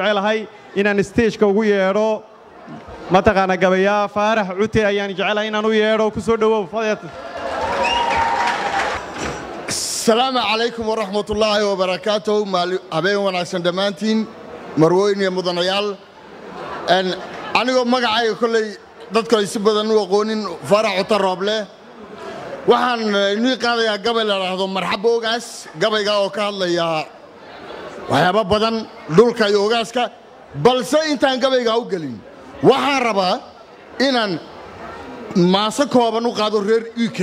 Jecelahay inaan stageka ugu yeedho, mataqaana, gabayaa Faarax Cute ayaan jecelahay inaan u yeedho. Ku soo dhowow, fadeed. Asalaamu calaykum waraxmatullaahi wabarakaatuh. Habeen wanaagsan dhammaantiin, marwooyin iyo mudanayaal. Anigoo magacayga kolley dadku ay si badan u aqoonin, Faarax Cuta Rooble, waxaan inii qaadayaa gabay la dhaahdo Marxabo Ogaas. Gabayga oo ka hadlaya waxyaabo badan, dhulka iyo ogaaska. Balse intaan gabaygaa u gelin, waxaan rabaa inaan maaso kooban u qaado reer UK.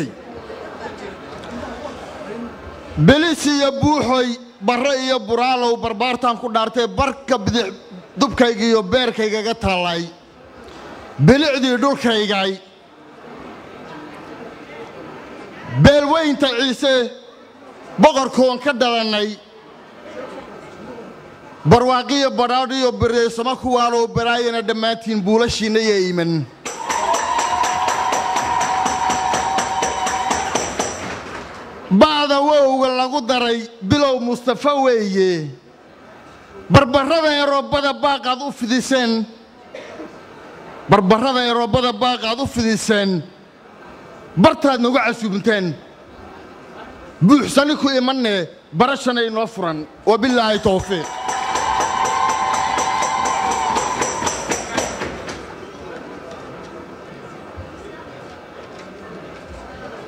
Bilis iyo Buuxoy, Barre iyo Buraalow, barbaartaan ku dhaartay, barka bidix dubkayga iyo beerkaygaga taallay, bilicdii dhulkaygay, beelweynta Ciise, boqorkoon ka dhalannay, barwaaqiyo badhaadhiyo bireysamo kuwaalow, baraayana dhammaantiin buulashiinna iyo iiman. Bacda wowga lagu daray bilow Mustafa weeye, barbarrada eroobada baaqaad u fidiseen, barbarrada eroobada baaqaad u fidiseen, bartaad nagu casuumteen, buuxsani ku imanne, barashana inoo furan. Wabilaahi towfiiq.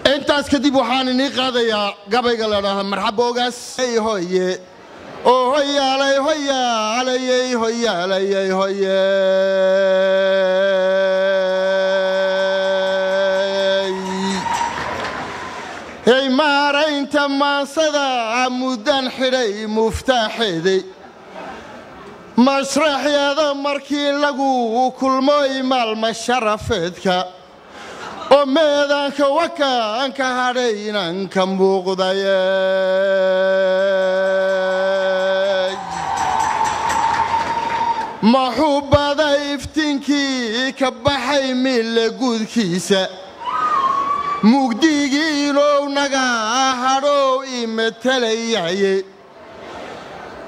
Intaas kadib waxaan inii qaadayaa gabayga la dhaahda Marxaba Ogaas. Hoye oo hoyaalay, hoyaalayey, hoyaalayey, hoye. Hey, maaraynta maansada muddaan xidhay muftaaxeeday, masraxyada markii lagu kulmoy maalma sharafeedka oo meedaanka wakaan ka hadhay inaan ka muuqdaye. Maxuubada iftiinkii ka baxay mille guudkiisa, mugdigiinow naga hadhow i matelayaye,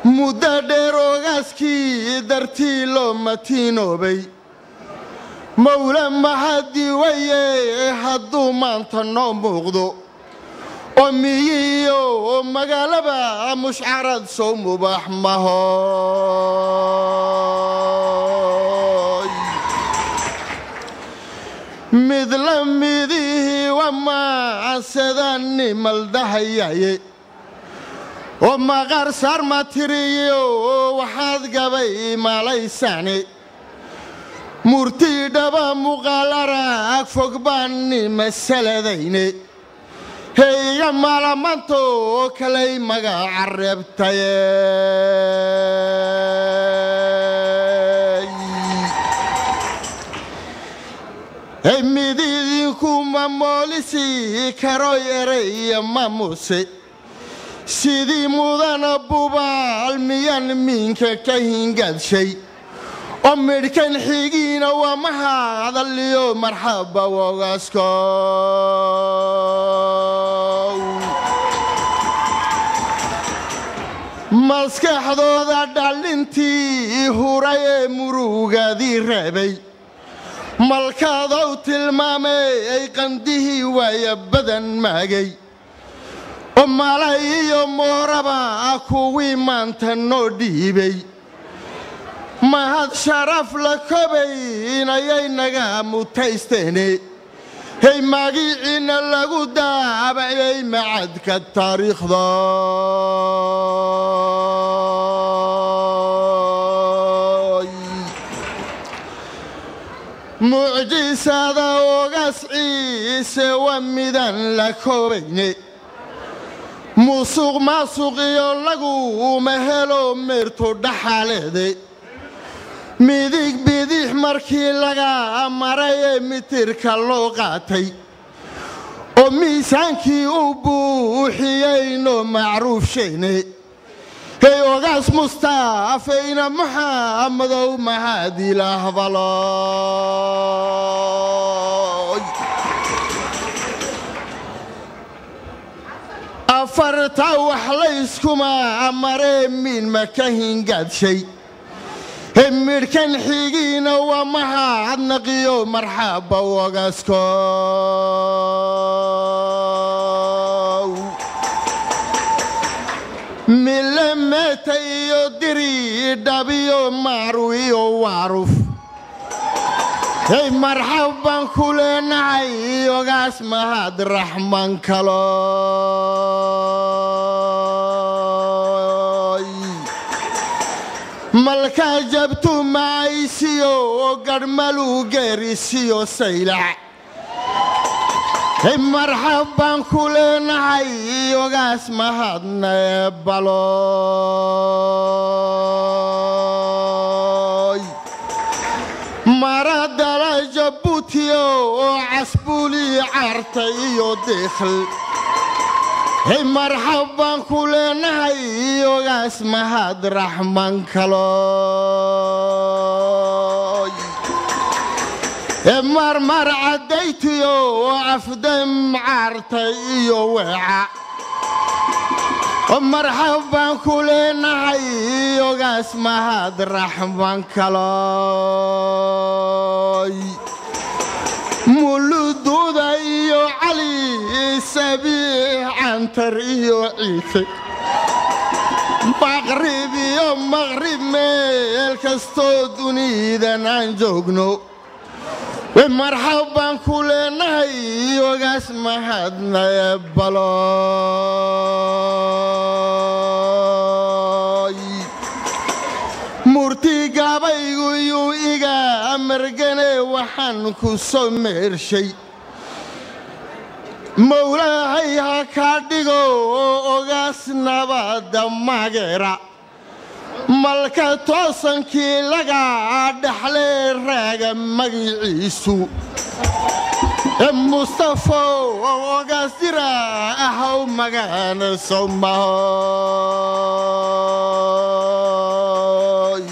muddo dheer ogaaskii dartii loo matiinoobay. Mawla mahadi waye hadduu maanta noo muuqdo oo miyiyo magaalaba mushcarad sow mubax mahoy. Mid la midihii waa macasadani maldahayaye oo maqaar saar ma tiriyo, waxaad gabay malaysaane, murtii dhaba muuqaal arag fog baani masaladayne, heyga maalamanto kalay magaca reebtaye. Hey, mid idinkuma moolisi karoy erey mamuse, sidii mudana bubaal miyaan miinka ka hingadshay oo midhkan xigiina waa mahadaliyo marxaba wogaasko. Maskaxdooda dhalintii huray ee murugadii reebay, malkaadow tilmaamay ay qandihii waaya badan maagay oo malay iyo mooraba kuwii maanta noo dhiibay, mahad sharaf la kobaynayay naga mutaysteene. Hey, magiciinna lagu daabacay macadka taariikhda. Mucjisada ogaas Ciise waa midaan la koobayne, musuq maasuq iyo laguma helo meerto dhaxaleede, midig bidix markii laga maray ee mitirka loo qaatay oo miisaankii uu buuxiyeyno macruuf sheene. Hey, ogaas Mustaafayna Maxamadow mahadilah baloy. Afarta wax layskuma maree, miin ma ka hingadshay. Midhkan xigiina waa mahadnaqiyo marxaba wagaskow. Milameta iyo diri dhabiyo maaru iyo waaruf, hey, marxab baan ku leenahay ogaas mahad raxman kaloy. Malka jabtu maaysiyo garhmalu geerisiyo saylac, hey, marxab baan ku leenahay ogaas mahadneebaloy. Maradala Jabuutiyo oo casbuli carta iyo dikhl, hey, marxab baan ku leenahay ogaas mahad raxman kaloy. Marmar caddaytiyo afdam carta iyo weeca, marxab baan ku leenahay ogaas mahad raxman kaloy. Mulududa iyo Cali Sabiix Cantar iyo Ciise, maqrib iyo maqrib, meel kastoo dunidan aan joogno, marxab baan ku leenahay ogaas mahadnabaloy. Murti gabaygu yuu iga margane, waxaan ku soo meershay mowlaahay ha kaa dhigo ogaas nabadda mageera, malka toosankii laga dhexlee raaga magiciisu Mustafow, ogaas jira ahaw magaana somahoy.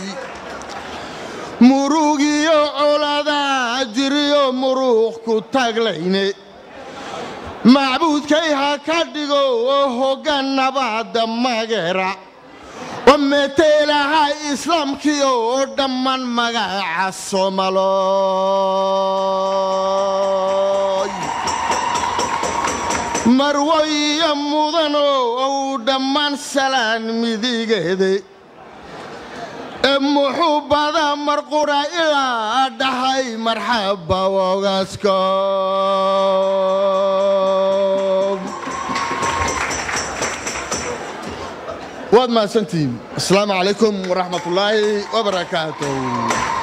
Murugiyo colada jiriyo muruuq ku taglayne, macbuudkay ha ka dhigo hoggaan nabadda mageera oo meteelaha islaamkiyo oo dhammaan magaca Soomaloy. Marwaya mudano ou dhammaan salaan midigeede ee muxuubada marqura ilaa dhahay marxaba wogaasko. Waad mahadsantihiin. Asalaamu calaykum waraxmat ullaahi wabarakaatuh.